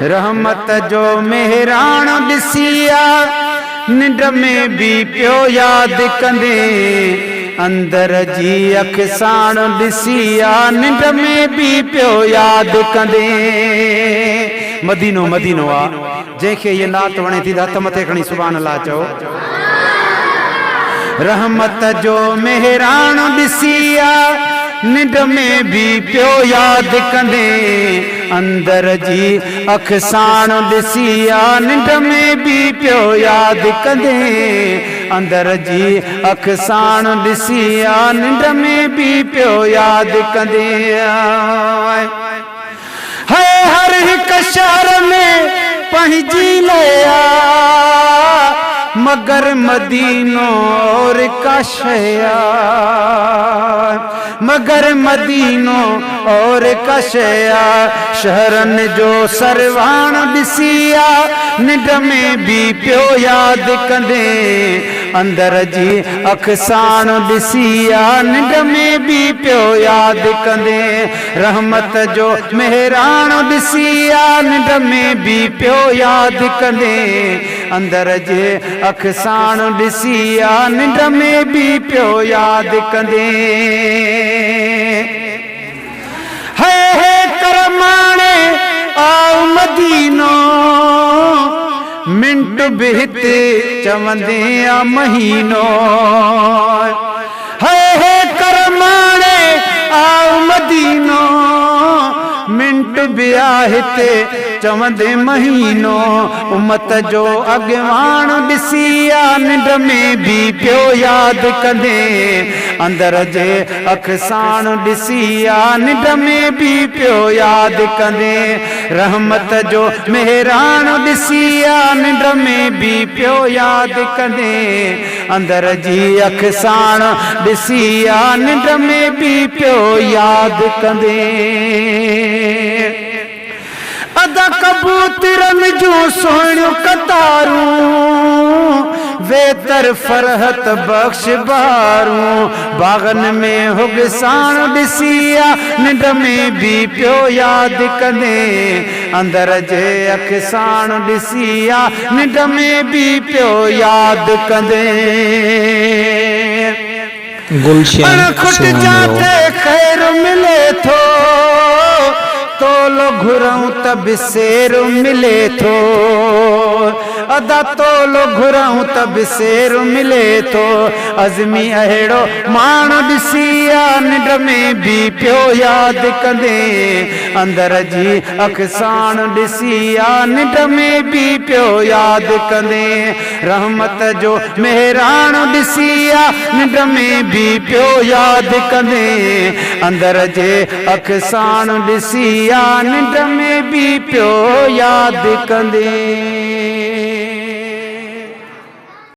رحمت جو مهراڻ ڏسي آ ننڊ ۾ به پيو ياد ڪندين اندر جي اک ساڻ ڏسي آ ننڊ ۾ به پيو ياد ڪندين. مدينو مدينو آ جنهن کي هيء نعت وڻي ٿي ته هٿ مٿي کڻي سبحان الله چئو. رحمت جو مهراڻ ڏسي آ ننڊ ۾ به پيو ياد ڪندين اندر جي اک ساڻ ڏسي آ ننڊ ۾ به پيو ياد ڪندين اندر جي اک ساڻ ڏسي آ ننڊ ۾ به پيو ياد ڪندين. هي هر هڪ شهر ۾ پنهنجي لئه آ، مگر مدينو اور ڪا شيء آ، مگر مدينو اور ڪا شيء آ، شهرن جو سرواڻ ڏسي آ، ننڊ ۾ به پيو ياد ڪندين. اندر جي اک ساڻ ڏسي آ، ننڊ ۾ به پيو ياد ڪندين. رحمت جو مهراڻ ڏسي آ، ننڊ ۾ به پيو ياد ڪندين. اندر جي اک ساڻ ڏسي آ، ننڊ ۾ به پيو ياد ڪندين. هي هي ڪرماڻي آء مدينو، منٽ به هتي چوندين آ مهينو. هي هي ڪرماڻي آء مدينو، منٽ به آ هتي چوندين مهينو. امت جو اڳواڻ ڏسي آ ننڊ ۾ به پيو ياد ڪندين. اندر جي اک ساڻ ڏسي آ ننڊ ۾ به پيو ياد ڪندين. رحمت جو مهراڻ ڏسي آ ننڊ ۾ به پيو ياد ڪندين. اندر جي اک ساڻ ڏسي آ ننڊ ۾ به پيو ياد ڪندين. ادا ڪبوترن جون سهڻيون قطارون، ويتر فرحت بخش بهارون، باغن ۾ حب ساڻ ڏسي آ ننڊ ۾ به پيو ياد ڪندين، اندر جي اک ساڻ ڏسي آ ننڊ ۾ به پيو ياد ڪندين. گلشن اڻ کٽ سومرو. جاتي خير ملي ٿو، تولو گهرئون ته به سير ملي ٿو. ادا تولو گهرئون ته به سير ملي ٿو. عزمي اهڙو ماڻ ڏسي آ ننڊ ۾ به پيو ياد ڪندين. اندر جي اک ساڻ ڏسي آ ننڊ ۾ به پيو ياد ڪندين. رحمت جو مهراڻ ڏسي آ ننڊ ۾ به پيو ياد ڪندين. اندر جي اک ساڻ ڏسي آ ننڊ ۾ به پيو ياد ڪندين.